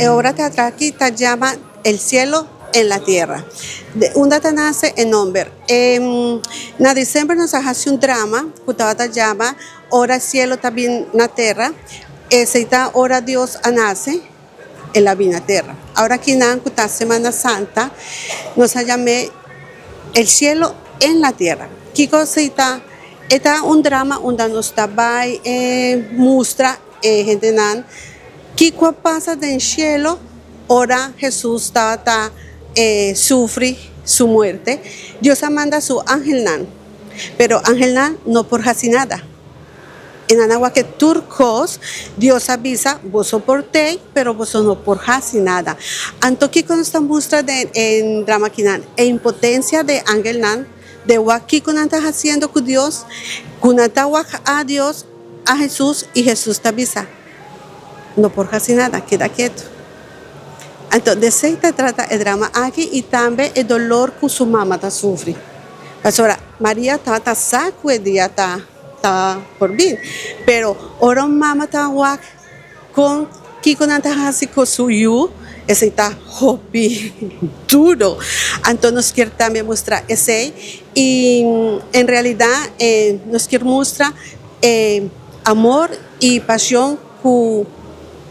E obra teatral aki ta yama El cielo en la tierra. Di unda ta nace e nomber? Na december nos a haci un drama cu tabata yama Ora cielo ta bin na tera. Esey ta ora Dios a nace, el a bin na tera. Awor akinan cu ta Semana Santa nos a yam'e El cielo en la tierra. Kico esey ta? E ta un drama unda nos ta bay mustra e hendenan kiko a pasa den cielo ora Hesus tabata sufri su muerte. Dios a manda su angelnan, pero angelnan no por haci nada. E nan a wak tur cos. Dios a bisa, Boso por tei, pero boso no por haci nada. Anto kiko nos ta mustra den e drama akinan? E impotencia de angelnan den wak kiko nan ta haciendo cu Dios, cu nan ta wak a Dios, a Hesus, y Hesus ta bisa, No por haci nada, keda ketu. Anto de esey ta trata e drama aki y tambe e dolor cu su mama ta sufri. Pasobra Maria tabata sa cu e dia ta ta por bin, pero ora un mama ta wak con kico nan ta haci cu su yu, esey ta hopi duro. Anto nos kier tambe mustra esey y en realidad nos kier mustra e amor y pasion cu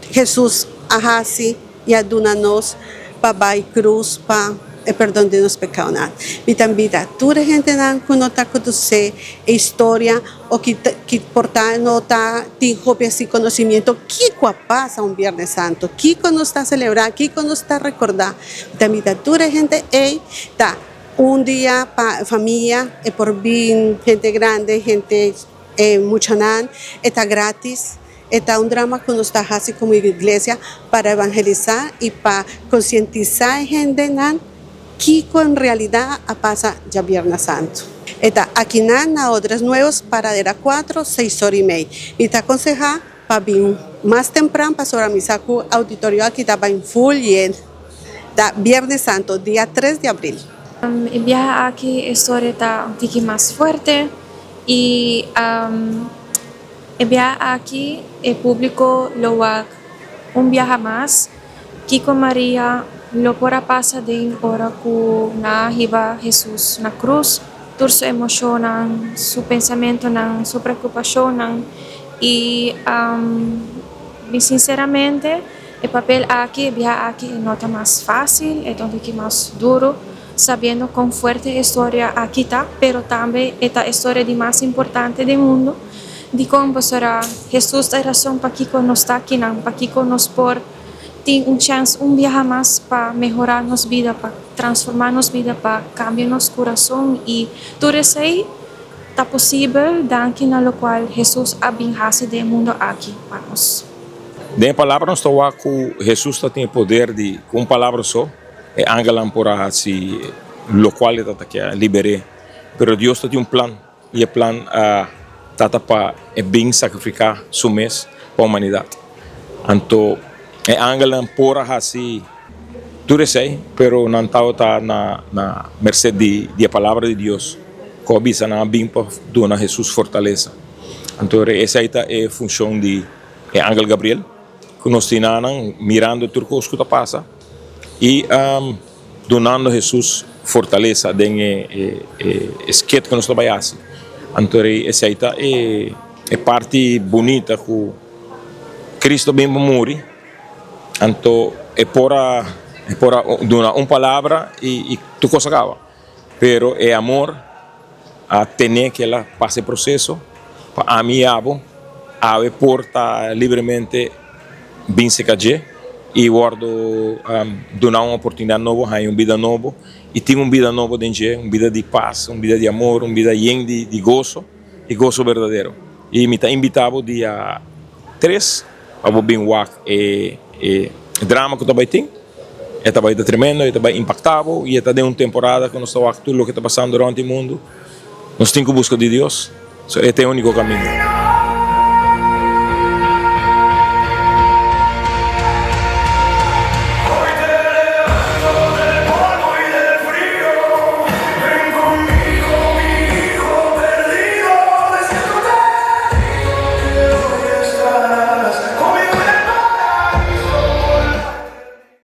Jesus a haci y a duna nos pa bay cruz pa e perdon di nos pecaonan. Mi ta invita tur e hendenan cu no ta conoce e historia o ki ki por ta no ta tin hopi asi conocimiento kico a pasa un Viernes Santo, kico nos ta celebra, kico nos ta recorda. Mi ta invita tur e hende ey ta un dia pa famia e por bin hende grande, hende muchanan, e ta gratis. E ta un drama ku nos ta hasi komo iglesia para evangelisá i pa konsientisá e hendenan kiko en realidat a pasa djabièrnè santu. E ta akinan na Odres Nuevos, Paradera kuatro, seis ora i mei. Mi ta konsehá pa bin mas tempran pasobra mi sa ku auditorio aki ta bai ful yen. Ta Bièrnè Santu, dia tres di abril. E biaha aki e storia ta un tiki mas fuerte i. E biaha aki e públiko lo wak un biaha mas kiko Maria lo por a pasa den ora ku nan a hiba Hesus na krus, tur su emoshonnan, su pensamentunan, su preokupashonnan i mi sinseramente e papel aki e biaha aki e no ta mas fásil, e ta un tiki mas duru sabiendo kon fuerte e storia aki ta, pero tambe e ta e storia di mas importante den mundu. Dikon? Pasobra Hesus ta e rason pakiko nos ta akinan, pakiko nos por tin un chèns un biaha mas pa mehorá nos bida, pa transformá nos bida, pa kambia nos kurason i tur esei ta posibel danki na lokual Hesus a bin hasi den e mundu aki pa nos. Den e palabra nos ta wak ku Hesus ta tin e poder di ku un palabra so e angelnan por a hasi lokual e ta ta ke liber'é. Pero Dios ta tin un plan i e plan a tata pa e bin sakrifiká su mes pa humanidat. Anto e angelnan por a hasi tur esei, pero nan tabata na na merset di di e palabra di Dios ku a bisa nan a bin pa duna Hesus fortalesa. Anto esei ta e funshon di e angel Gabriel ku nos tin nan mirando tur kos ku ta pasa i dunando Hesus fortalesa den e skit ku nos ta bai hasi. Anto esei ta e parti bunita ku Cristo bin pa muri, anto e por a e por a duna un palabra i tur kos a kaba. Pero e amor a tene ku el a pasa e proseso pa ami i abo awe por ta libremente bin serka dje i wòrdu duna un oportunidat nobo, haña un bida nobo i tin un bida nobo den dje, un bida di pas, un bida di amor, un bida yen di goso i goso berdadero. I mi ta invitá bo dia tres pa bo bin wak e drama ku ta bai tin. E ta bai ta tremendo, e ta bai impaktá bo i e ta den un temporada ku nos ta wak tur loke ta pasando rònt di mundu. Nos tin ku buska di Dios. So e ta e úniko kaminda.